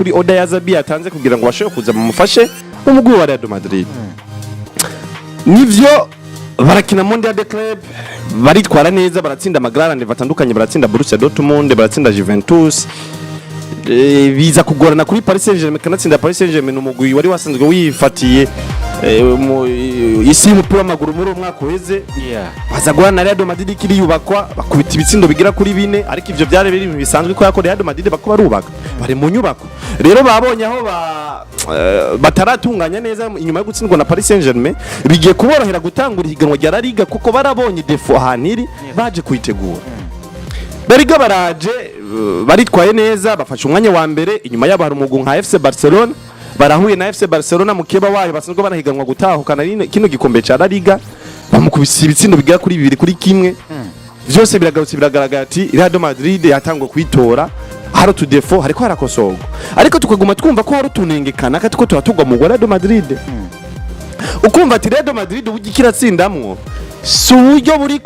Kuri order ya Xabi yatanze kugira ngo bashobore kuza bamufashe umugwi wa Real Madrid, nivyo barakina Mondial de Club, baritwara neza, baratsinda ama grands batandukanye, baratsinda Borussia Dortmund, baratsinda Juventus. Biza kugorana kuri Paris Saint-Germain, kanatsinda Paris Saint-Germain, umugwi wari wasanzwe wifatiye isi y'umupira w'amaguru muri uwo mwaka uheze. Baza guhana na Real Madrid ikiri yubakwa, bakubita ibitsindo bigera kuri bine, ariko ivyo byari biri ibintu bisanzwe ko yako Real Madrid bako barubaka, bari mu nyubako. Rero babonye aho bataratunganya neza inyuma yo gutsindwa na Paris Saint-Germain, bigiye kuborohera gutangura ihiganwa rya La Liga kuko barabonye défaut ahantu iri, baje kuyitegura. La Liga baraje, baritwaye neza, bafashe umwanya wa mbere. Inyuma yabo hari umugwi nka FC Barcelona, barahuye na FC Barcelona, mukeba wayo basanzwe banahiganwa gutahukana kino gikombe ca La Liga, bamukubise ibitsindo bigera kuri 2-1. Vyose biragarutse, biragaragara ati Real Madrid yatangwe kwitora, hari utu défauts hariko harakosorwa, ariko tukaguma twumva ko hari utunenge kanaka tuko turatugwa mu Real Madrid. Ukumva ati Real Madrid uburyo ikiratsindamwo si uburyo buri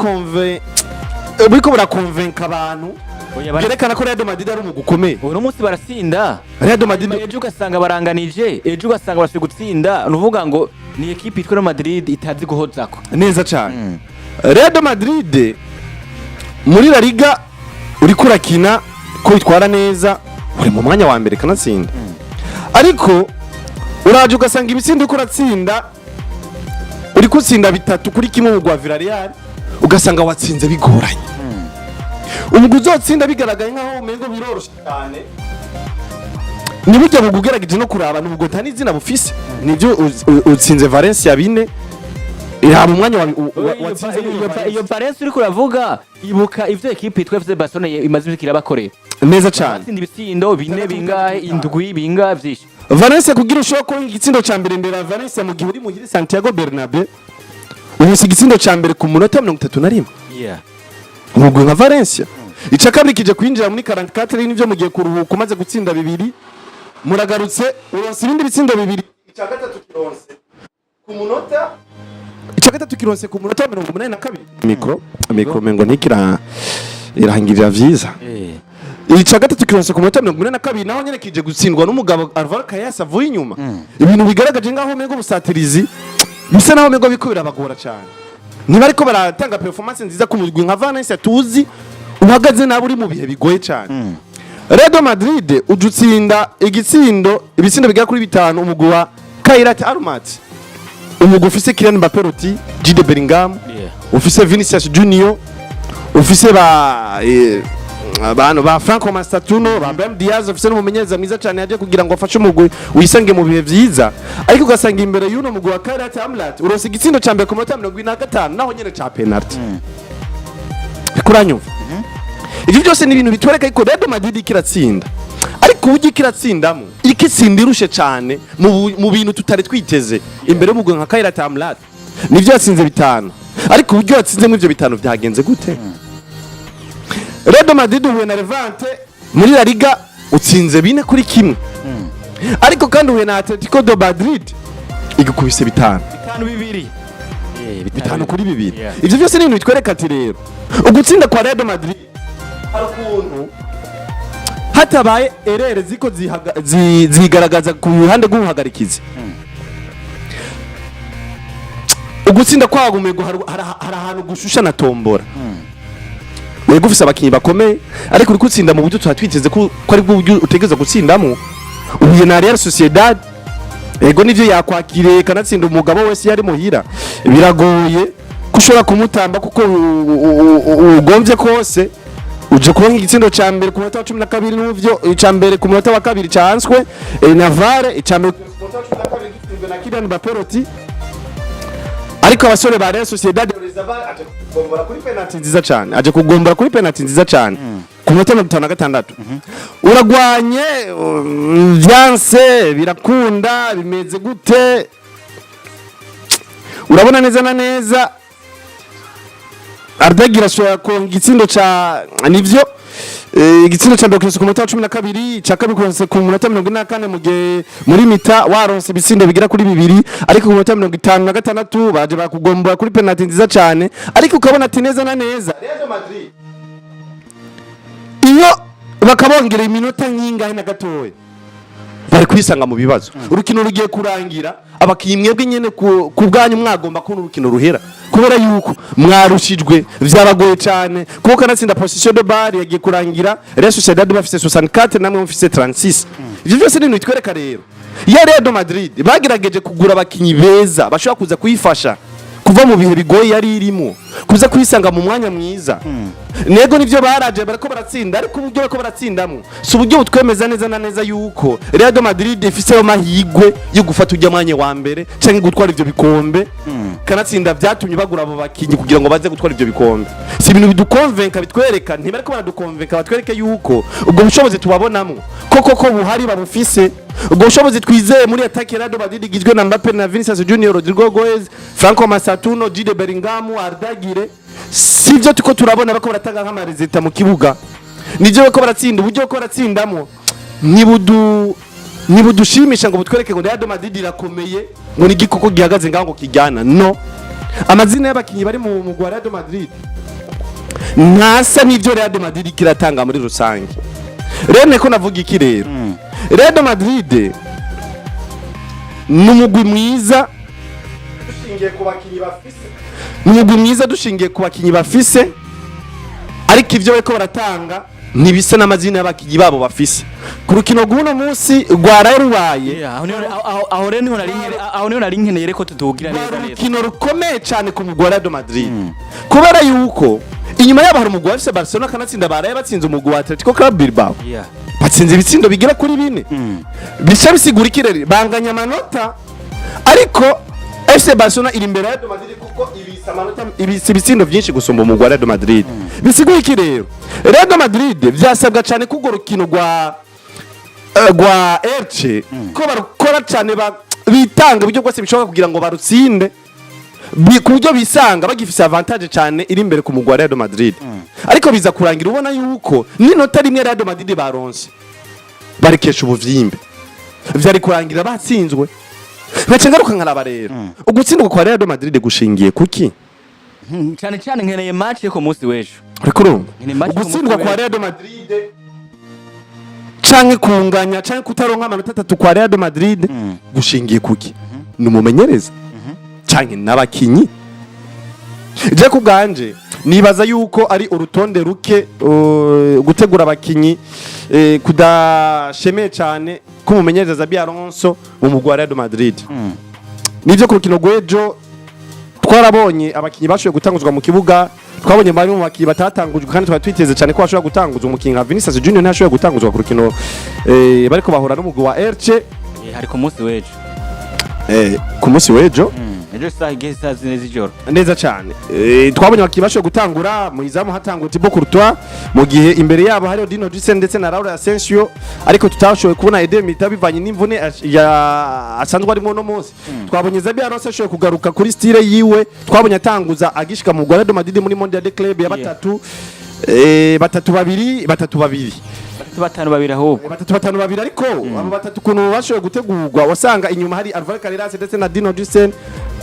buriko burakonvenka abantu, byerekana ko Real Madrid ari umugwi ukomeye. Uno munsi baratsinda, Real Madrid ejo ugasanga baranganije, ejo ugasanga barasubiye gutsinda. Ni ukuvuga ngo ni ekipi yitwa Real Madrid itazi guhozako. Neza cyane. Real Madrid muri La Liga uriko urakina ko witwara neza, uri mu mwanya wa mbere kanatsinda, ariko uraje ugasanga ibitsindo uriko uratsinda, uriko utsinda 3-1 mu gwa Villarreal, ugasanga watsinze bigoranye. Umugwi uzotsinda bigaragaye nkaho umengo biroroshe cyane ni burya bugugerageje no kuraba nubwo nta n'izina bufise. Nibyo, utsinze Valencia 4, yaba umwanya watsinze. Iyo Valencia uriko uravuga, ibuka ivyo ekipi yitwa FC Barcelona imaze imyaka irabakorera. Neza cyane. Batsinda ibitsindo bine, bingahe, indwi, bingahe, vyinshi. Valencia kugira ushobora kuronka igitsindo ca mbere imbere ya Valencia mu gihe uri muhira Santiago Bernabeu, ubusa igitsindo ca mbere ku munota 31. Umugwi nka Valencia, ica kabiri kije kwinjira muri 44, nivyo mugiye kuruhuka umaze gutsinda bibiri, muragarutse uronse ibindi bitsindo bibiri, ica gatatu kironse ku munota, ica gatatu kironse ku munota wa 82. Micro mengo ntikira irangirira vyiza. Ica gatatu kironse ku munota 82, naho nyene kije gutsindwa n'umugabo Alvaro Kayas avuye inyuma. Ibintu bigaragaje ngaho mengo busatirizi bisa naho mengo biko birabagora cyane, niba ariko baratanga performance nziza ku mugwi nka Valencia tuzi uhagaze nabi, uri mu bihe bigoye cyane. Real Madrid uje utsinda igitsindo, ibitsindo bigera kuri bitanu umugwi wa Kairat Almaty, umugwi ufise Kylian Mbappé Loti, Jude Bellingham, ufise Vinicius Junior, ufise ba abantu ba Franco Mastantuono, ba Brahim Diaz, ufise n'umumenyereza mwiza cyane yaje kugira ngo afashe umugwi wisange mu bihe vyiza, ariko ugasanga imbere y'uno mugwi wa Kairat Almaty uronse igitsindo ca mbere ku munota 45, naho nyene ca penalty. Ariko uranyumva, ivyo byose ni ibintu bitwereka yuko Real Madrid ikiratsinda, ariko uburyo ikiratsindamo ikitsinda irushe cyane mu bintu tutari twiteze imbere y'umugwi nka Kairat Almaty. Nivyo yatsinze bitanu, ariko uburyo yatsinzemo ivyo bitanu byagenze gute? Real Madrid uhuye na Levante muri La Liga, utsinze 4-1, ariko kandi uhuye na Atletico de Madrid igukubise bitanu. 5-2. 5-2. Ivyo byose ni ibintu bitwereka ati rero ugutsinda kwa Real Madrid hari ukuntu hatabaye erreurs ziko zigaragaza ku ruhande rw'ubuhagarikizi, ugutsinda kwago umego hari ahantu gushusha na tombora. Wego ufise abakinyi bakomeye, ariko uri gutsinda mu buryo tuba twiteze ko ari bwo buryo utegerezwa gutsindamo. Uhuye na Real Sociedad, ego nivyo yakwakiriye, kanatsinda umugabo wese yari muhira biragoye ko ushobora kumutamba kuko ugomvye kose. Uje kuronka igitsindo ca mbere ku munota wa 12, n'uvyo ica mbere ku munota wa kabiri canswe na VAR, ica mbere ku munota wa 12 gitsinzwe na Kylian Mbappé Loti, ariko abasore ba Real Sociedad, Oyarzabal aje kugombora kuri penalty nziza cyane, aje kugombora kuri penalty nziza cyane ku munota 56. Uragwanye, vyanse birakunda, bimeze gute? Urabona neza na neza Arda Güler ashobora kuronka igitsindo ca nivyo, igitsindo ca mbere kuronse ku munota wa 12, ca kabiri kuronse ku munota 44, mu gihe muri mi-temps waronse ibitsindo bigera kuri bibiri, ariko ku munota 56 baje bakugombora kuri penalty nziza cyane. Ariko ukabona ati neza na neza Real Madrid iyo bakabongera iminota nk'ingahe na gatoya. Kwisanga mu bibazo, urukino rugiye kurangira, abakinyi mwebwe nyene ku bwanyu mwagomba kubona urukino ruhera, kubera yuko mwarushijwe, vyabagoye cyane, kuko kanatsinda possession de balle yagiye kurangira Real Sociedad bafise 64, namwe mufise 36. Ivyo byose ni ibintu bitwereka rero ya Real de Madrid bagerageje kugura abakinyi beza bashobora kuza kuyifasha kuva mu bihe bigoye yari irimo, kuza kuyisanga mu mwanya mwiza. Nego nivyo, baraje bariko baratsinda, ariko uburyo bariko baratsindamo si uburyo butwemeza neza na neza yuko Real de Madrid ifise ayo mahigwe yo gufata ujya mwanya wa mbere canke gutwara ivyo bikombe. Kanatsinda vyatumye bagura abo bakinyi kugira ngo baze gutwara ivyo bikombe. Si ibintu bidukonvenka, bitwereka, ntibariko baradukonvenka batwereke yuko ubwo bushobozi tubabonamo koko ko buhari, babufise. Ubwo bushobozi twizeye muri attaque Real de Madrid igizwe na Mbappe na Vinicius Junior, Rodrygo Goes, Franco Mastantuono, Jude Bellingham, Arda Güler, sivyo tuko turabona bako baratanga nk'ama résultats mu kibuga. Nivyo bako baratsinda, uburyo bako baratsindamo ntibudushimisha ngo butwereke ngo Real de Madrid irakomeye, ngo ni igikoko gihagaze ngaho ngo kijyana no amazina y'abakinyi bari mu mugwi wa Real de Madrid ntasa n'ivyo Real de Madrid kiratanga muri rusange. Rero niko navuga iki rero, Real de Madrid ni umugwi mwiza dushingiye ku bakinyi bafise, ni umugwi mwiza dushingiye ku bakinyi bafise, ariko ivyo bariko baratanga ntibisa n'amazina y'abakinyi babo bafise. Ku rukino rw'uno munsi rwaraye rubaye, Yeah, aho rero niho nari aho niho nari nkeneye ko tudugira neza rwari neza. urukino rukomeye cyane ku mugwi wa Real de Madrid, kubera yuko inyuma yabo hari umugwi wa FC Barcelona, kanatsinda baraye batsinze umugwi wa Atletico Club Bilbao, batsinze ibitsindo bigera kuri 4. Bica bisigura ikirere, banganya amanota, ariko FC Barcelona iri imbere ya Real Madrid kuko ibisa amanota, ibisa ibitsindo byinshi gusumba umugwi wa Real Madrid. Bisiguye iki rero? Real Madrid vyasabwa cyane ko urwo rukino rwa Elche ko barukora cyane, bitanga uburyo bwose bishoboka kugira ngo barutsinde, ku buryo bisanga bagifise avantage cyane iri imbere ku mugwi wa Real Madrid. Ariko biza kurangira ubona yuko n'inota rimwe Real Madrid baronse barikesha ubuvyimbe, vyari kurangira batsinzwe. Nkaca ngaruka nkaraba rero, ugutsindwa kwa Real Madrid gushingiye kuki? Cyane cyane nkeneye match yo ku munsi w'ejo. Uriko urumva? Ni match ku Ugutsindwa munsi kwa w'ejo. Real Madrid canke kunganya canke kutaronka amanota 3 kwa Real Madrid gushingiye kuki? Ni umumenyereza canke n'abakinyi? Je ku bwanje nibaza yuko ari urutonde ruke, gutegura abakinyi kudashemeye cyane k'umumenyereza Xabi Alonso mu mugwi wa Real Madrid. Nivyo, ku rukino rw'ejo twarabonye abakinyi bashoboye gutanguzwa mu kibuga, twabonye bamwe mu bakinyi batatangujwe kandi twari twiteze cyane ko bashobora gutanguzwa. Umukinyi nka Vinicius Junior ntiyashoboye gutanguzwa ku rukino bariko bahura n'umugwi wa Elche. Hari ku munsi w'ejo. Ku munsi w'ejo. Ejo isaha igeze isaha 4 z'ijoro. Neza cyane. Twabonye abakinyi bashoboye gutangura mu izamu, hatangura Thibaut Courtois, mu gihe imbere yabo hariho Dean Huijsen ndetse na Raul Asensio, ariko tutashoboye kubona Eder Militao bivanye n'imvune ya asanzwe arimo no munsi. Twabonye Xabi Alonso ashoboye kugaruka kuri style yiwe, twabonye atanguza agishika mu Real Madrid muri Mondial de Club ya batatu, 3 2 3 2. 3 5 2 ahubwo. 3 5 2, ariko abo batatu ukuntu bashoboye gutegurwa, wasanga inyuma hari Alvaro Carreras ndetse na Dean Huijsen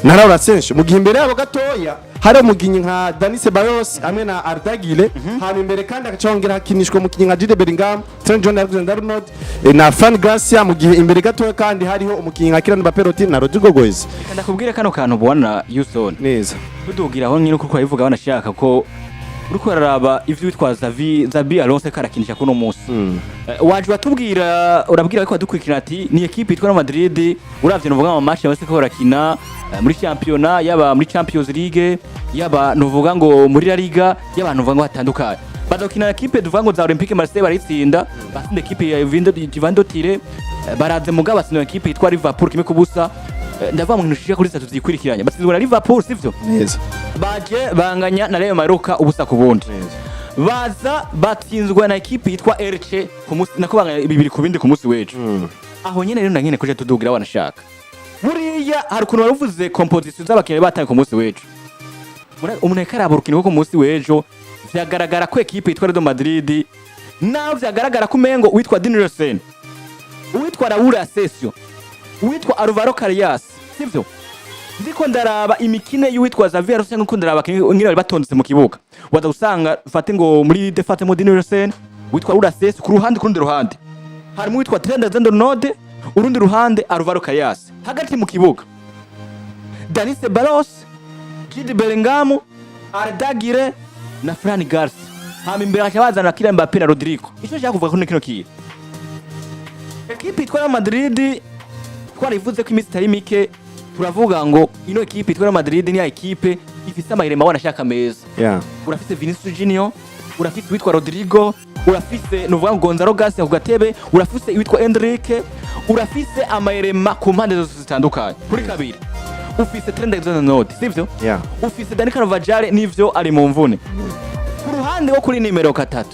na Raul Asensio, mu gihe imbere yabo gatoya hari umukinyi nka Dani Ceballos hamwe na Arda Güler. Hama imbere kandi agaca hakinishwa umukinyi nka Jude Bellingham, Trent John Alexander-Arnold na Fran Garcia, mu gihe imbere gatoya kandi hariho umukinyi nka Kylian Mbappé Lottin na Rodrygo Goes. Reka ndakubwire kano kantu ubona, Yusoni. Neza. Tudugira aho nyine uko urabivuga, banashaka ko uriko uraraba ivyo witwa Xabi Alonso karakinisha kuno munsi. Waje uratubwira, urabwira ko badukurikirana ati ni equipe yitwa Real Madrid, uravye nuvuga mu match bose ko barakina muri championnat, yaba muri Champions League, yaba nuvuga ngo muri La Liga, yaba nuvuga ngo hatandukanye, bazokina equipe tuvuga ngo za Olympique Marseille barayitsinda, batsinda equipe ya Juventus Turin, baraze mugabo batsinda equipe yitwa Liverpool 1-0. Ndavuga mu nkino zishika kuri zitatu zikurikiranya batsinzwe na Liverpool, sivyo? Neza. Baje banganya na Rayo Maroka 0-0, baza batsinzwe na ekipe yitwa Elche ku munsi nako banganya 2-2 ku munsi w'ejo. Aho nyene rero na nyene kuje tudugira, wanashaka buriya hari ukuntu wari composition z'abakinnyi batangiye ku munsi w'ejo. Umuntu ariko araba urukino rwo ku munsi w'ejo, vyagaragara ko ekipe yitwa Real Madrid, naho vyagaragara ko umengo uwitwa Dean Huijsen, uwitwa Raul Asensio, uwitwa Alvaro Carreras, sivyo? Ndiko ndaraba imikine y'uwitwa Xabi Alonso cyangwa ndiko ndaraba ngire bari batondetse mu kibuga, waza usanga fate ngo muri défense mu Dean Huijsen, witwa Raul Asensio ku ruhande, ku rundi ruhande harimo uwitwa Trent Alexander-Arnold, Urundi ruhande, Alvaro Carreras. Hagati mu kibuga, Dani Ceballos, Jude Bellingham, Arda Güler na Fran Garcia. Hama imbere haca bazana Kylian Mbappe na Rodrigo. Ico nshaka kuvuga ko ni kino kintu: ekipe itwa Real Madrid, twarivuze ko iminsi itari mike turavuga ngo ino ekipe itwa Real Madrid ni ya ekipe ifise amahirema wanashaka meza. Urafise Vinicius Junior, urafise uwitwa Rodrigo, urafise nuvuga ngo Gonzalo Garcia ku gatebe, urafise uwitwa Endrick, urafise amayerema ku mpande zose zitandukanye. Kuri kabiri ufise Trent Alexander-Arnold, sivyo? Yeah. Ufise Dani Carvajal, nivyo ari mu mvune. Ku ruhande wo kuri nimero 3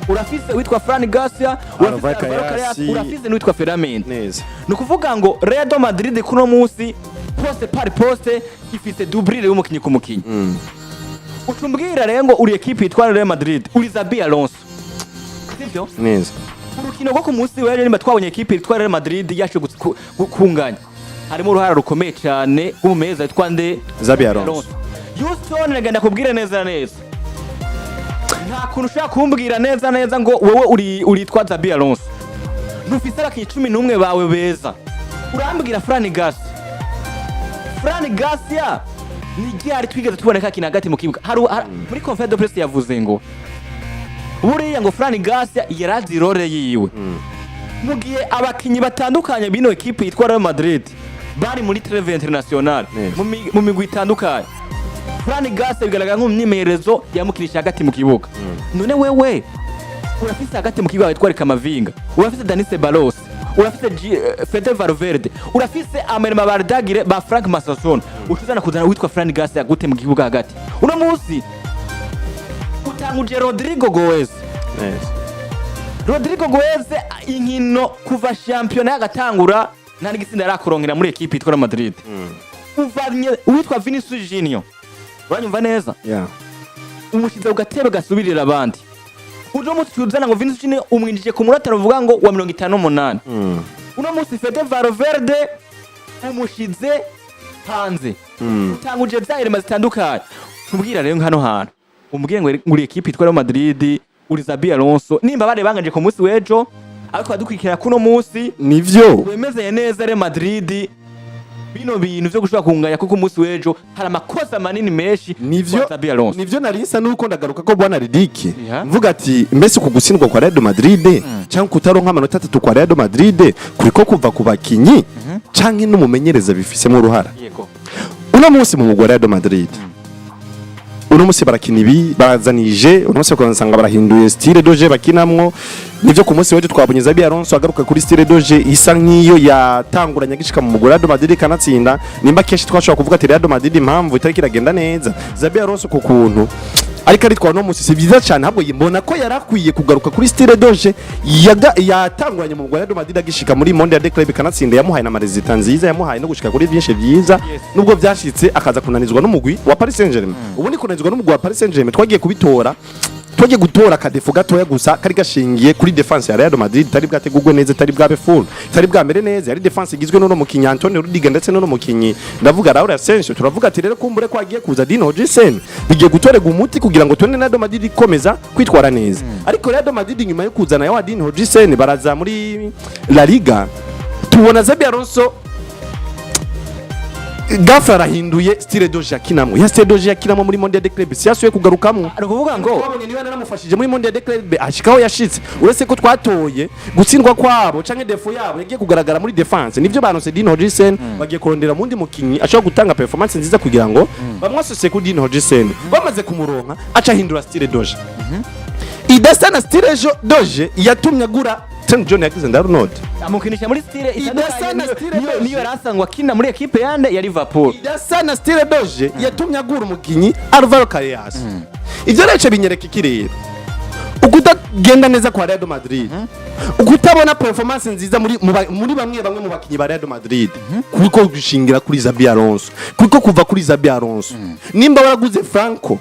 urafise uwitwa Fran Garcia, urafise Alvaro Alvaro Carreras. Carreras, urafise n'uwitwa Ferland. Ni ukuvuga ngo Real Madrid kuno munsi, poste par poste, ifise doublure y'umukinyi ku mukinyi. Ucumbwira rero ngo uri ekipe yitwa Real Madrid, uri Xabi Alonso, sivyo? Neza. Urukino rwo ku munsi w'ejo, nimba twabonye ekipe yitwa Real Madrid yaje kunganya, harimo uruhara rukomeye cyane rw'umumeza witwa nde? Xabi Alonso. Houston, nagenda kubwira neza neza, nta kuntu ushobora kumbwira neza neza ngo wowe uri uritwa Xabi Alonso, ntufise abakinyi 11 bawe beza. Urambwira Fran Garcia, Fran Garcia ni ryari twigeze tubona akina hagati mu kibuga? Muri conférence de presse yavuze ngo buriya ngo Fran Garcia yarazi role yiwe, mu gihe abakinyi batandukanye bino ekipe yitwa Real Madrid bari muri trêve internationale mu migwi itandukanye. Fran Garcia bigaragara nk'umyimenyerezo yamukinisha hagati mu kibuga. None wewe urafise hagati mu kibuga witwa Camavinga, urafise Dani Ceballos, urafise Fede Valverde, urafise Amerma Bardagire ba Frank Massasson, utuzana kuzana witwa Fran Garcia gute mu kibuga hagati? Uno munsi utanguje Rodrigo Goes. Rodrigo Goes, inkino kuva shampiyona yagatangura nta n'igitsinda yarakurongera muri ekipe yitwa Real Madrid. Uvanye uwitwa Vinicius Junior, uranyumva neza? Yeah. Umushize ku gatebe gasubirira abandi. Uno munsi tuzana ngo Vinicius Junior umwinjije ku munota ruvuga ngo wa 58. Uno munsi Fede Valverde umushize hanze, utanguje za elema zitandukanye. Tubwira rero hano hantu umbwire ngo uri ekipe yitwa Real Madrid, uri Xabi Alonso, nimba bare banganje ku munsi w'ejo, ariko badukurikira kuno munsi, Nivyo. wemezanye neza Real Madrid bino bintu vyo gushobora kunganya, kuko umunsi w'ejo hari amakosa manini menshi Nivyo. kwa Xabi Alonso. Nivyo, nari nsa nuko ndagaruka ko bwana Ridiki mvuga ati mbese uku gutsindwa kwa Real Madrid cyangwa kutaronka amanota 3 kwa Real Madrid kuriko kuva ku bakinyi canke n'umumenyereza bifisemo uruhara? Uno munsi mu mugwi wa Real Madrid, uno munsi barakina ibi barazanije, uno munsi bakasanga barahinduye style de jeu bakinamwo. Nivyo, ku munsi w'ejo twabonye Xabi Alonso agaruka kuri style de jeu isa nk'iyo yatanguranye agishika mu mugwi wa Real Madrid kanatsinda. Nimba kenshi twashobora kuvuga ati Real Madrid impamvu itariko iragenda neza, Xabi Alonso ku kuntu ariko aritwara no munsi si byiza cyane, ahubwo mbona ko yarakwiye kugaruka kuri style de jeu yatanguranye mu mugwi wa Real Madrid agishika muri Mondial de Club kanatsinda, yamuhaye na ma résultats nziza, yamuhaye no gushika kuri byinshi byiza, nubwo byashitse akaza kunanizwa n'umugwi wa Paris Saint-Germain. Ubu ni kunanizwa n'umugwi wa Paris Saint-Germain, twagiye kubitora, twagiye gutora akadefu gatoya gusa kari gashingiye kuri défense ya Real Madrid itari bwategurwe neza, itari bwabe full, itari bwamere neza. Yari défense igizwe n'uno mukinyi Antonio Rudiger ndetse n'uno mukinyi ndavuga Raul Asensio. Turavuga ati rero kumbure ko agiye kuza Dean Huijsen, bigiye gutorega umuti kugira ngo tubone Real Madrid ikomeza kwitwara neza. Ariko Real Madrid nyuma yo kuzana ya Dean Huijsen, baraza muri La Liga, tubona Xabi Alonso gafa arahinduye style de jeu akinamwo. Ya style de jeu yakinamwo muri Mondial de Club si yasuye kugarukamwo. Ni ukuvuga ngo Twabonye niba naramufashije muri Mondial de Club ashikaho yashitse, uretse ko twatoye gutsindwa kwabo canke défaut yabo yagiye kugaragara muri défense. Nivyo, banose Dean Huijsen, bagiye kurondera mundi mukinyi ashobora gutanga performance nziza kugira ngo bamwasose kuri Dean Huijsen. Bamaze kumuronka, aca ahindura style de jeu idasa na style de jeu yatumye agura Trent John Alexander Arnold. Amukinisha muri style Idasa na itandukanye style niyo doje. niyo yari asanzwe akina muri ekipe yande ya Liverpool. Idasa na style de jeu yatumye agura umukinyi Alvaro Carreras. Ivyo rero binyereka iki rero? Ukutagenda neza kwa Real Madrid, ukutabona performance nziza muri bamwe bamwe mu bakinyi ba Real Madrid, kuko gushingira kuri Xabi Alonso, kuko kuva kuri Xabi Alonso. Nimba waraguze Franco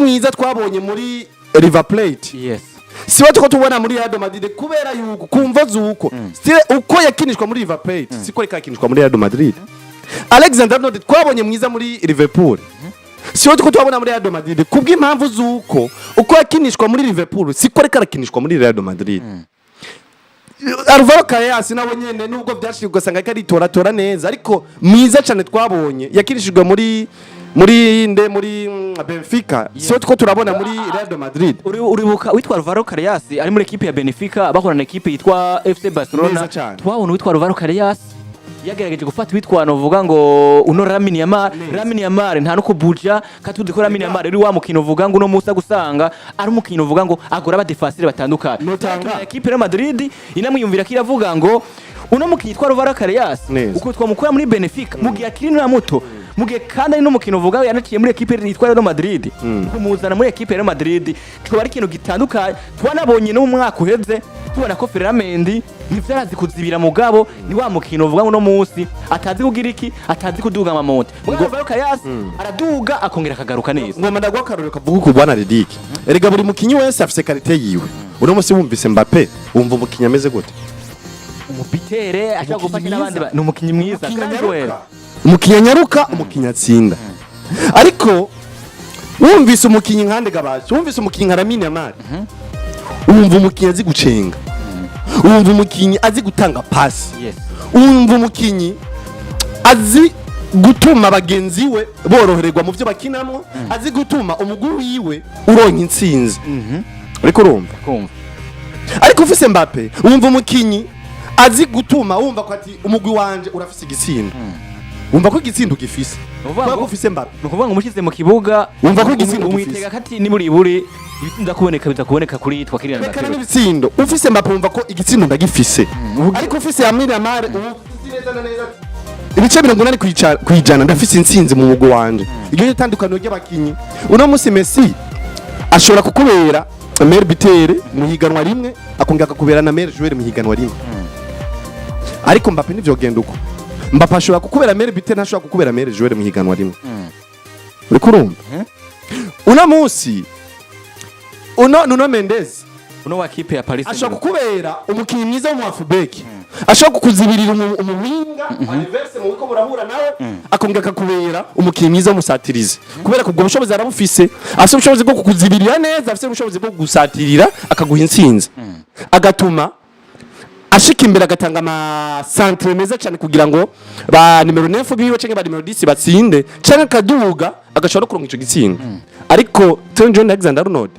mwiza twabonye muri River Plate, si tuko tubona muri Real Madrid, kubera yuko kumva zuko style uko yakinishwa muri River Plate siko reka yakinishwa muri Real Madrid. Alexander Arnold twabonye mwiza muri Liverpool siwe tuko tubona muri Real Madrid, kubw'impamvu zuko uko yakinishwa muri Liverpool siko reka arakinishwa muri Real Madrid. Alvaro Carreras nawe nyene, nubwo byashyize ugasanga ariko aritoratora neza, ariko mwiza cyane twabonye yakinishijwe muri nde, muri Benfica, so two turabona muri Real de Madrid. Uribuka witwa Alvaro Carreras ari muri ekipe ya Benfica, bahura na ekipe yitwa FC Barcelona. Neza cane. Twabona witwa Alvaro Carreras yagerageje gufata witwa, novuga ngo uno Lamine Yamal. Lamine Yamal nta no kubuja katuzi ko Lamine Yamal uri wa mukino uvuga ngo uno musa gusanga ari umukino uvuga ngo agora aba défenseurs batandukanye. Notanga. Ekipe ya Madrid inamwiyumvira ko iravuga ngo uno mukinyi yitwa Alvaro Carreras, uko twamukura muri Benfica mu gihe akiri na muto, mu gihe kandi ari n'umukino uvuga yanaciye muri ekipe yitwa Real Madrid, kumuzana muri ekipe ya Real Madrid coba ari ikintu gitandukanye. Twanabonye no mu mwaka uheze, tubona ko Ferland Mendy nivyo arazi kuzibira, mugabo ni wa mukino uvuga ngo uno munsi atazi kugira iki, atazi kuduga amamonte. Mugabo Alvaro Carreras araduga akongera akagaruka neza. Ngoma ndaguha akarorero kavuga uku, bwana Ridike. Erega buri mukinyi wese afise qualité yiwe. Uno munsi wumvise Mbappe, wumva umukinyi ameze gute? Umubitere ashobora Umukinyi gufasha n'abandi mwiza. Ni umukinyi mwiza kandi wera. Umukinyi anyaruka, umukinyi atsinda. Ariko wumvise umukinyi nkande gabashi, wumvise umukinyi nka Lamine Yamal, wumva umukinyi azi gucenga, wumva umukinyi azi gutanga pasi, wumva umukinyi azi gutuma bagenzi we borohererwa mu byo bakinamwo, azi gutuma umugwi wiwe uronka intsinzi. Ariko urumva, Kumva. ariko ufise Mbappe, wumva umukinyi azi gutuma wumva ko ati umugwi wanje urafise igitsindo, wumva ko igitsindo ugifise Uvuga kubera ko ufise Mbappe. Ni ukuvuga ngo umushyize mu kibuga, Wumva ko igitsindo umwitega kati niburiburi ibitsindo kuboneka, biza kuboneka kuri yitwa Kylian Reka Mbappe. N'ibitsindo ufise Mbappe, wumva ko igitsindo ndagifise. Ariko ufise Lamine Yamal, uba uzi neza na neza ati, ibice 80 kwijana ndafise intsinzi mu mugwi wanje. Iryo ni itandukaniro ry'abakinyi. Uno munsi Messi ashobora kukubera meilleur buteur mu higanwa rimwe, akongera akakubera na meilleur joueur mu higanwa rimwe, ariko Mbappe ntivyogenda uko. Mbappe ashobora kukubera meilleur buteur, ntashobora kukubera meilleur joueur mu higanwa rimwe. Uriko urumva, uno munsi uno Nuno Mendes Uno wa kipe ya Paris ashobora Saint-Germain. kukubera umukinnyi mwiza w'umuhalf-back, ashobora kukuzibirira umuwinga adverse mu wiko murahura nawe, akongera akakubera umukinnyi mwiza w'umusatirizi, kubera ko ubwo bushobozi arabufise. Afise ubushobozi bwo kukuzibirira neza, afise ubushobozi bwo kugusatirira akaguha intsinzi, agatuma ashika imbere agatanga ama centre meza cyane kugira ngo ba nimero 9 biwe canke ba nimero 10 batsinde, canke akaduga agashobora no kuronka ico gitsindo. Ariko Trent Alexander Arnold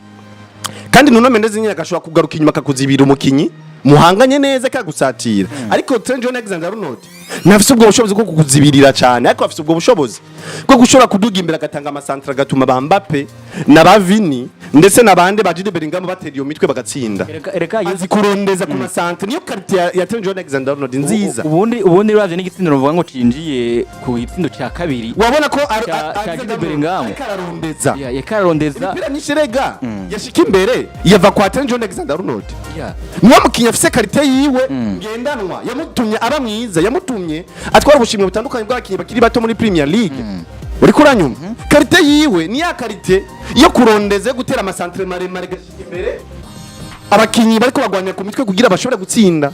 kandi Nuno Mendes nyine agashobora kugaruka inyuma akakuzibira umukinyi muhanganye neza akagusatira, ariko Trent Alexander Arnold ntafise ubwo bushobozi bwo kukuzibirira cyane, ariko afise ubwo bushobozi bwo gushobora kuduga imbere agatanga ama centre, agatuma ba Mbappe na ba Vini ndetse n'abandi ba Jude Bellingham batera iyo mitwe bagatsinda. Erega Azi kurondeza ku ma centre, niyo qualité ya Trent Alexander Arnold nziza. Ubundi uravye n'igitsindo uvuga ngo cinjiye ku gitsindo ca kabiri Wabona ko ca Jude Bellingham. Ariko ararondeza. Ya, yakararondeza. Imipira myinshi rega yashika imbere yava kwa Trent Alexander Arnold. Niwe mukinnyi afise qualité yiwe ngendanwa yamutumye aba mwiza, yamutumye atwara ubushimwe butandukanye bw'abakinnyi bakiri bato muri Premier League. Uriko uranyuma, qualité yiwe ni ya qualité yo kurondeza, yo gutera ama centre maremare gashika imbere abakinnyi bariko bagwanya ku mitwe kugira bashobore gutsinda.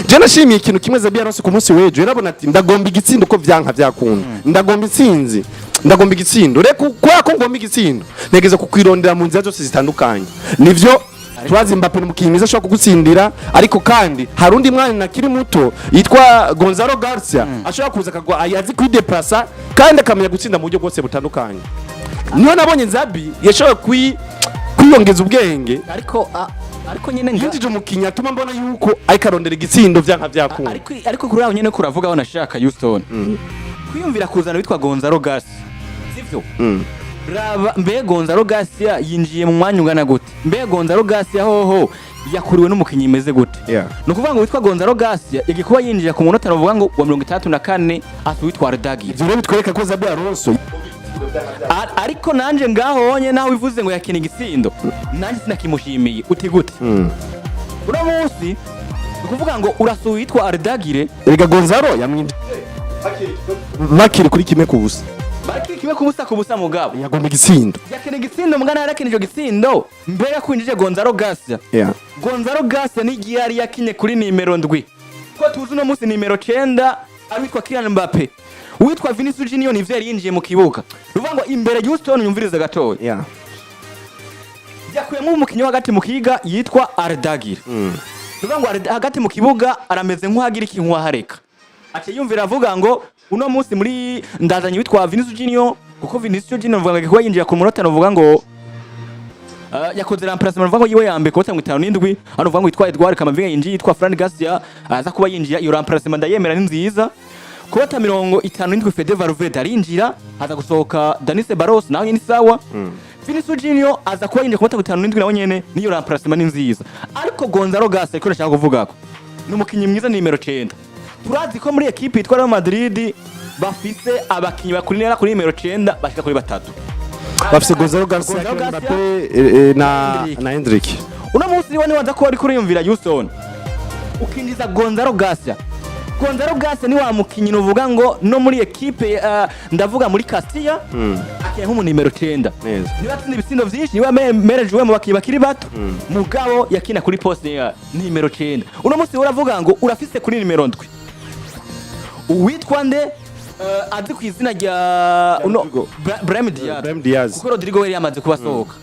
Je nashimiye ikintu kimwe Xabi Alonso ku munsi w'ejo. Yarabona ati ndagomba igitsindo, uko vyanka vyakunda ndagomba intsinzi, ndagomba igitsindo. Reka, kubera ko ngomba igitsindo, ntegeza kukwirondera mu nzira zose zitandukanye. Nivyo turazi Mbappe ni umukinnyi mwiza ashobora kugutsindira, ariko kandi hari undi mwana akiri muto yitwa Gonzalo Garcia ashobora kuza akagwa, azi kwideplasa kandi akamenya gutsinda mu buryo bwose butandukanye. Niho nabonye Xabi yashoboye kwiyongeza ubwenge. Ariko nyene nga Yinjije umukinnyi atuma mbona yuko ariko arondera igitsindo vyanka vyakunda. Ariko kuri aho nyene kuravuga aho nashaka, Houston, kwiyumvira kuzana witwa Gonzalo Garcia, sivyo? Raba mbe Gonzalo Garcia yinjiye mu mwanya ungana gute? Mbe Gonzalo Garcia hoho yakuriwe n'umukinnyi imeze gute? Ni ukuvuga ngo witwa Gonzalo Garcia yagiye kuba yinjira ku munota bavuga ngo wa 64, ati witwa Ardagira. Ivyo rero bitwereka ko Xabi Alonso Ariko nanje ngaho honye naho bivuze ngo yakina igitsindo, nanje sinakimushimiye. Uti gute? Uno munsi ni ukuvuga ngo urasuye witwa Ardagire. Erega Gonzalo yamwinjije bakiri kuri 1-0. Bakiri 1-0, mugabo yagomba igitsindo. Yakina igitsindo, mugana yarakina ico gitsindo mbere yo kwinjije Gonzalo Garcia. Gonzalo Garcia n'igihe yari yakinye kuri nimero 7, ko tuzi uno munsi nimero 9 ari witwa Kylian Mbappe, uwitwa Vinicius Junior nivyo yari yinjiye mu kibuga. Ruvuga ngo imbere, Houston, yumvirize gatoya, yakuyemo umukinnyi wo hagati mu kiga yitwa Ardagir. Nuvuga ngo ari hagati mu kibuga arameze nk'uhagira ikintu wahareka, aciye yumvira avuga ngo uno munsi muri ndazanye witwa Vinicius Junior, kuko Vinicius Junior mvuga ngo kuba yinjira ku munota, nuvuga ngo yakoze remplacement, nuvuga ngo yiwe ya mbere ku minota 57. Hano uvuga ngo yitwa Edouard Camavinga yinjiye, yitwa Fran Garcia aza kuba yinjira. Iyo remplacement ndayemera, ni nziza. Ku minota 57 Fede Valverde arinjira, haza gusohoka Dani Ceballos, nawe nyene sawa. Vinicius Junior aza kuba yinjira ku minota 57, nawe nyene niyo remplacement ni nziza. Ariko Gonzalo Garcia, ko nashaka kuvuga ko ni umukinyi mwiza, ni nimero 9. Turazi ko muri ekipe yitwa Real Madrid bafise abakinyi bakurinira kuri nimero 9 bashika kuri batatu. Bafise Gonzalo Garcia, Gonzalo Kylian Garcia, Mbappe na Endrick. na Endrick. Uno munsi niwe niwaza ko ariko uriyumvira Houston, ukinjiza Gonzalo Garcia. Gonzalo Garcia ni wa mukinyi nuvuga ngo no muri ekipe, ndavuga muri Castilla, akina nk'umu nimero 9. Neza. Niba atsinda ibitsindo vyinshi, niba mereje we mu bakinyi bakiri bato, mugabo yakina kuri poste ya nimero 9. Uno munsi uravuga ngo urafise kuri nimero 7 uwitwa nde, azi ku izina rya uno Rodrigo. Brahim Diaz. Brahim Diaz. Kuko Rodrigo yari yamaze kuba asohoka.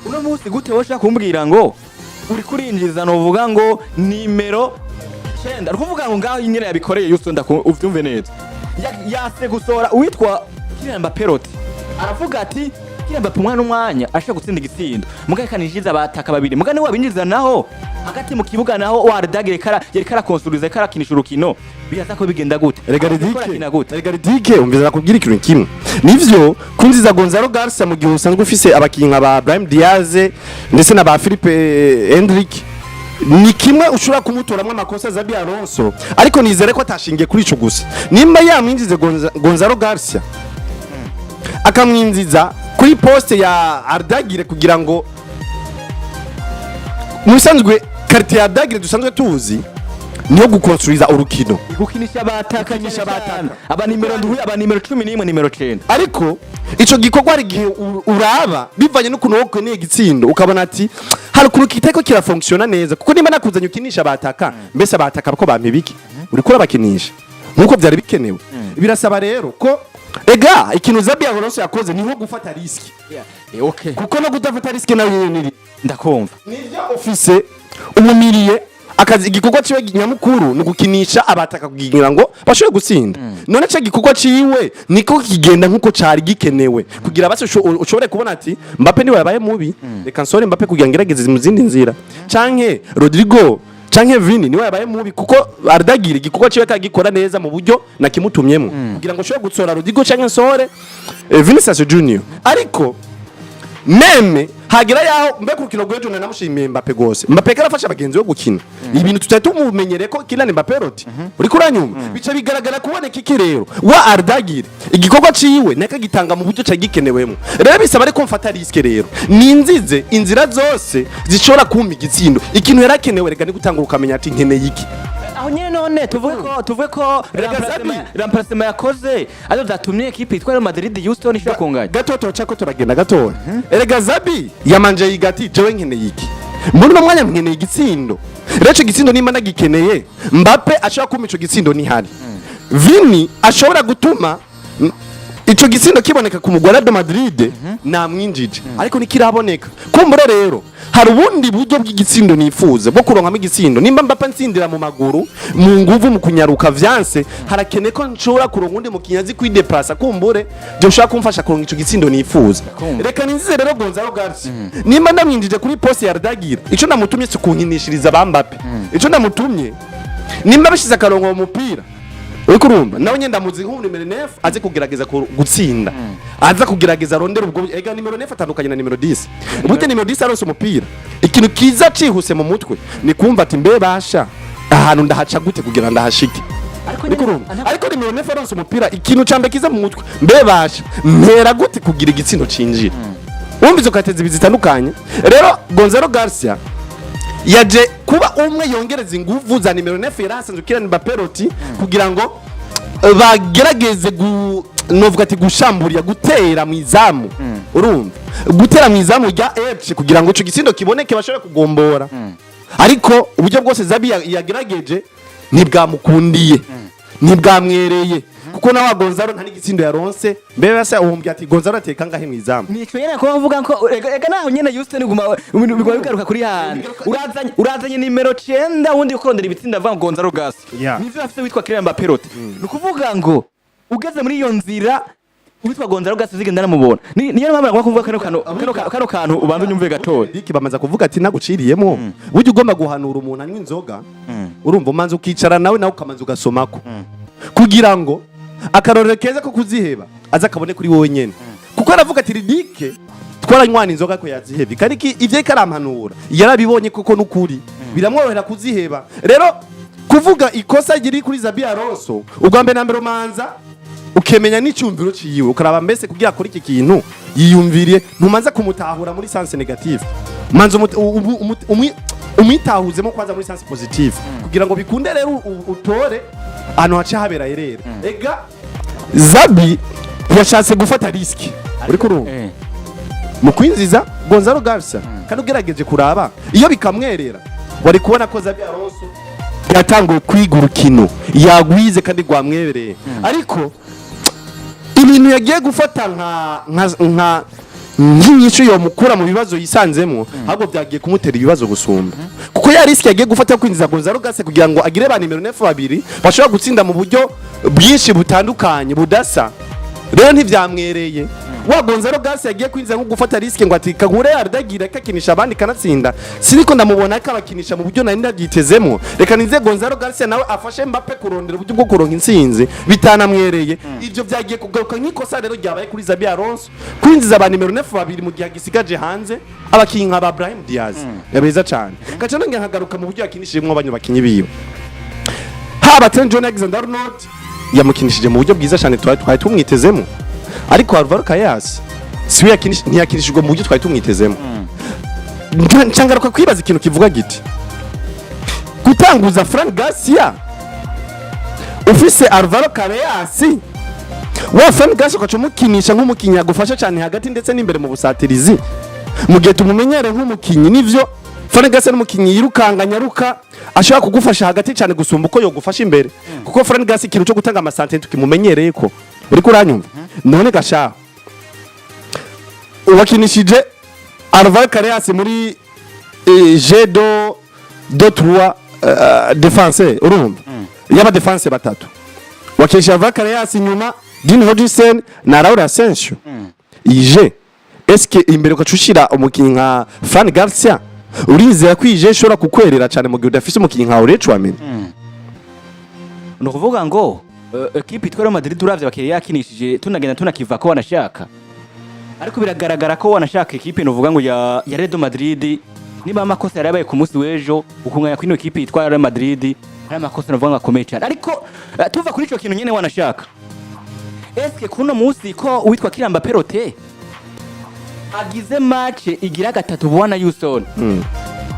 Uno munsi gute wowe ushaka kumbwira ngo uri kurinjiza novuga ngo nimero 9? Uri kuvuga ngo ngaho nyine yabikoreye Houston, uvyumve neza. Yase gusohora uwitwa Kylian Mbappé Lottin, aravuga ati Kylian Mbappé umwana n'umwanya ashaka gutsinda igitsindo, mugabo reka ninjiza abataka babiri. Mugabo niwe wabinjiza naho hagati mu kibuga, naho Wardagire kara yari karakonsuliza, karakinisha urukino, biraza ko bigenda gute? Erega Ariko Ridike, arakina gute? Erega Ridike, umviza nakubwira ikintu kimwe. Nivyo kwinjiza Gonzalo Garcia mu gihe usanzwe ufise abakinyi nka ba Brahim Diaz ndetse na ba Philippe Endrick ni kimwe ushobora kumutoramwo amakosa Xabi Alonso, ariko nizere ko atashingiye kuri ico gusa. Nimba yamwinjize Gonzalo Garcia, akamwinjiza kuri poste ya Ardagire, kugira ngo mu bisanzwe qualité ya Ardagire dusanzwe tuzi niyo gukonstruiza urukino. Gukinisha abataka. Gukinisha cyane abataka. Cyane. Aba nimero 7, aba nimero 11, nimero 9. Ariko ico gikorwa hari igihe uraba bivanye n'ukuntu wowe ukeneye igitsindo, ukabona ati hari ukuntu kitariko kirafonctiona neza, kuko nimba nakuzanye ukinisha abataka, mbese abataka ko bampa ibiki? Uriko urabakinisha nkuko byari bikenewe. Birasaba rero ko ega ikintu Xabi Alonso yakoze ni nko gufata risque, Okay. kuko no kudafata risque nayo nyene ni Ndakumva. Nivyo, ufise umumiriye akazi, igikorwa ciwe nyamukuru ni ugukinisha abataka kugira ngo bashobore gutsinda. None ico gikorwa ciwe niko kigenda nkuko cari gikenewe kugira basi ushobore kubona ati Mbappe niwe yabaye mubi, reka nsore Mbappe kugira ngerageze mu zindi nzira, canke Rodrigo canke Vini niwe yabaye mubi, kuko Ardagira igikorwa ciwe atagikora neza mu buryo nakimutumyemo kugira ngo ushobore gutsora Rodrigo canke nsore Vinicius Junior. Ariko même hagira yaho mbe ku rukino rw'ejo namushimiye Mbappe gose. Mbappe karafasha bagenzi be gukina, ibintu tutari tumumenyere ko Kylian Mbappe roti uriko uranyuma bica bigaragara kuboneka iki rero wa Ardagire igikorwa ciwe nakagitanga mu buryo cagikenewemo. Rero bisaba ariko mfata risque, rero ninzize inzira zose zishobora kumpa igitsindo. Ikintu yarakenewe rega ni gutanga ukamenya ati nkeneye iki. Aho nyene none tuvuge ko Erega Xabi. remplacement yakoze arizo zatumye ekipe yitwa Real Madrid Houston ishobora kunganya. Gato turacako turagenda gatoya. Erega Xabi yamanje yiga ati jewe nkeneye iki muri uno mwanya? Nkeneye igitsindo. Rero ico gitsindo nimba nagikeneye, Mbappe ashobora kumpa ico gitsindo, nihari Vini ashobora gutuma ico gitsindo kiboneka ku mugwa Real Madrid, namwinjije, ariko ntikiraboneka. Kumbura rero hari ubundi buryo bw'igitsindo nifuza bwo kuronkamo igitsindo. Nimba Mbappe nsindira mu maguru, mu nguvu, mu kunyaruka vyanse, harakene ko nshobora kuronka undi mukinyi azi kwideplasa, kumbure byo ushobora kumfasha kuronka ico gitsindo nifuza. Ndakumva. Reka ninzize rero Gonzalo Garcia, nimba ndamwinjije kuri poste ya Ardagira, ico namutumye si kunkinishiriza ba Mbappe. Ico namutumye, nimba bishize akarongo mu mupira, uriko urumva, nawe nyenda ndamuzi nk'ubu nimero 9 aze kugerageza gutsinda, aza kugerageza arondera ubwo. Ega nimero 9 atandukanye na nimero 10. Burya nimero 10 aronse umupira, ikintu kiza cihuse mu mutwe ni kumva ati mbe basha ahantu ndahaca gute kugira ndahashike? Ariko Uriko nyene urumva? Ariko nimero 9 aronse umupira, ikintu ca mbere kiza mu mutwe: mbe basha mpera gute kugira igitsindo cinjira? Wumva izo qualité zibiri zitandukanye. Rero Gonzalo Garcia yaje kuba umwe yongereza inguvu za nimero 9 yari asanzwe Kylian Mbappé Lottin, kugira ngo bagerageze gu novuga ati gushamburira, gutera mu izamu, urumva, gutera mu izamu rya Elche kugira ngo ico gitsindo kiboneke, bashobore kugombora. Ariko uburyo bwose Xabi yagerageje ntibwamukundiye, ntibwamwereye. Kuko Kuko na wa Gonzalo nta n'igitsindo yaronse. Mbere basa uhumbye ati Gonzalo ateka ngahe mu izamu? Nico nyene ko mvuga ko ega naho nyene Houston guma biguma bigaruka kuri handi, urazanye nimero 9 wundi ukurondera ibitsinda, avuga ngo Gonzalo Garcia. Nivyo afise witwa Kylian Mbappé rote. Ni ukuvuga ngo ugeze muri iyo nzira, witwa Gonzalo Garcia zigenda namubona. Niyo mpamvu nagomba kuvuga kano kantu ubanza unyumve gatoya. Diki bamaze kuvuga ati naguciriyemo, burya ugomba guhanura umuntu anywa inzoga, urumva, umanza ukicara nawe ukamanza ugasomako kugira ngo akarorero keza ko kuziheba aza akabone kuri wowe nyene. Kuko aravuga ati Ridike twaranywana inzoga ko yazihebye, kandi ivyo ariko arampanura yarabibonye koko, n'ukuri biramworohera kuziheba. Rero kuvuga ikosa riri kuri Xabi Alonso, ubwa mbere na mbere umanza ukemenya n'icyumviro ciwe, ukaraba mbese kugira akore iki kintu yiyumviriye. Ntumanza kumutahura muri sens négative, manza umwitahuzemo kwanza muri sens positive kugira ngo bikunde. Rero utore ahantu haca habera erere. Ega Xabi yashatse gufata risque, uriko urumva, mu kwinjiza Gonzalo Garcia, kandi ugerageje kuraba iyo bikamwerera, wari kubona ko Xabi Alonso yatanguye kwiga urukino, yagwize kandi rwamwebereye. Ariko ibintu yagiye gufata nka nk'inyishu yomukura mu bibazo yisanzemo, ahubwo byagiye kumutera ibibazo gusumba, kuko ya risque yagiye gufata yo kwinjiza Gonzalo Garcia kugira ngo agire ba nimero 9 babiri bashobora gutsinda mu buryo bwinshi butandukanye budasa, rero ntivyamwereye. Wa Gonzalo Garcia yagiye kwinjiza nko gufata risque ngo ati kankure ardagira kakinisha abandi kanatsinda, siniko ndamubona ko abakinisha mu buryo nari ndabyitezemo, reka nize Gonzalo Garcia nawe afashe Mbappe kurondera uburyo bwo kuronka intsinzi, bitanamwereye. Ivyo byagiye kugaruka nk'ikosa rero ryabaye kuri Xabi Alonso, kwinjiza ba nimero 9 babiri mu gihe agisigaje hanze abakinyi nka ba Brahim Diaz yabeza cane. Gaca nongera nkagaruka mu buryo yakinishijemwo abanyu bakinyi biwe, haba Trent John Alexander Arnold yamukinishije mu buryo bwiza cyane twari tumwitezemo, ariko Alvaro Carreras siwe ntiyakinishijwe mu buryo twari tumwitezemo. Ncangaruka kwibaza ikintu kivuga giti: gutanguza Fran Garcia ufise Alvaro Carreras, wa Fran Garcia ugaca umukinisha nk'umukinyi agufasha cyane hagati ndetse n'imbere mu busatirizi, mu gihe tumumenyere nk'umukinyi, nivyo, Fran Garcia n'umukinyi yirukanga, nyaruka, ashobora kugufasha hagati cyane gusumba uko yogufasha imbere, kuko Fran Garcia ikintu cyo gutanga amasante tukimumenyereye ko uriko uranyumva. None gashaho wakinishije Alvaro Carreras muri jeu de trois défense, urumva, y'aba défense batatu, wakinisha Alvaro Carreras inyuma, Dean Huijsen na Raul Asensio ije, eske imbere ugaca ushira umukinyi nka Fran Garcia, urizera ko ije ishobora kukwerera cyane mu gihe udafise umukinyi nka Aurelien Tchouameni? Ni ukuvuga ngo ekipe itwa Real Madrid, uravye abakiriya yakinishije, tunagenda tunakiva ko wanashaka, ariko biragaragara ko wanashaka ekipe novuga ngo ya Real Madrid, niba amakosa yarabaye ku munsi w'ejo ukunganya kuri ino ekipe yitwa Real Madrid, hari amakosa novuga ngo akomeye cyane. Ariko tuva kuri ico kintu nyene, wanashaka eske kuno munsi ko uwitwa Kylian Mbappé rote agize match igira gatatu bwana Houston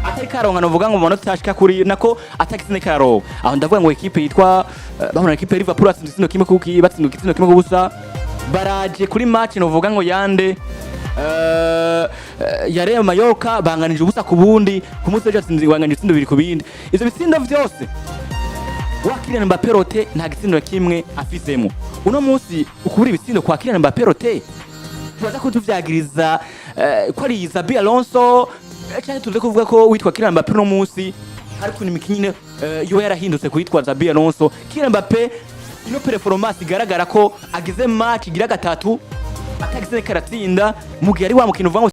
atari karonka, novuga ngo mu manota ashika kuri nako atakitsine karonka, aho ndavuga ngo ekipe yitwa bahura ekipe ya Liverpool batsinze igitsindo kimwe kuki, batsinze igitsindo kimwe kubusa, baraje kuri match novuga ngo yande ya Real Mallorca banganije ubusa ku bundi, ku munsi w'ejo batsinze, banganije ibitsindo 2-2. Ivyo bitsindo vyose wa Kylian Mbappé rote nta gitsindo na kimwe afisemo. Uno munsi ukubura ibitsindo kwa Kylian Mbappé rote, turaza ko tuvyagiriza ko ari Xabi Alonso, canke tuze kuvuga ko witwa Kylian Mbappé uno munsi hari ukuntu imikinire yoba yarahindutse kuwitwa Xabi Alonso? Kylian Mbappé ino performance igaragara ko agize match igira gatatu atagize karatsinda mu gihe ari wa mukino uvuga ngo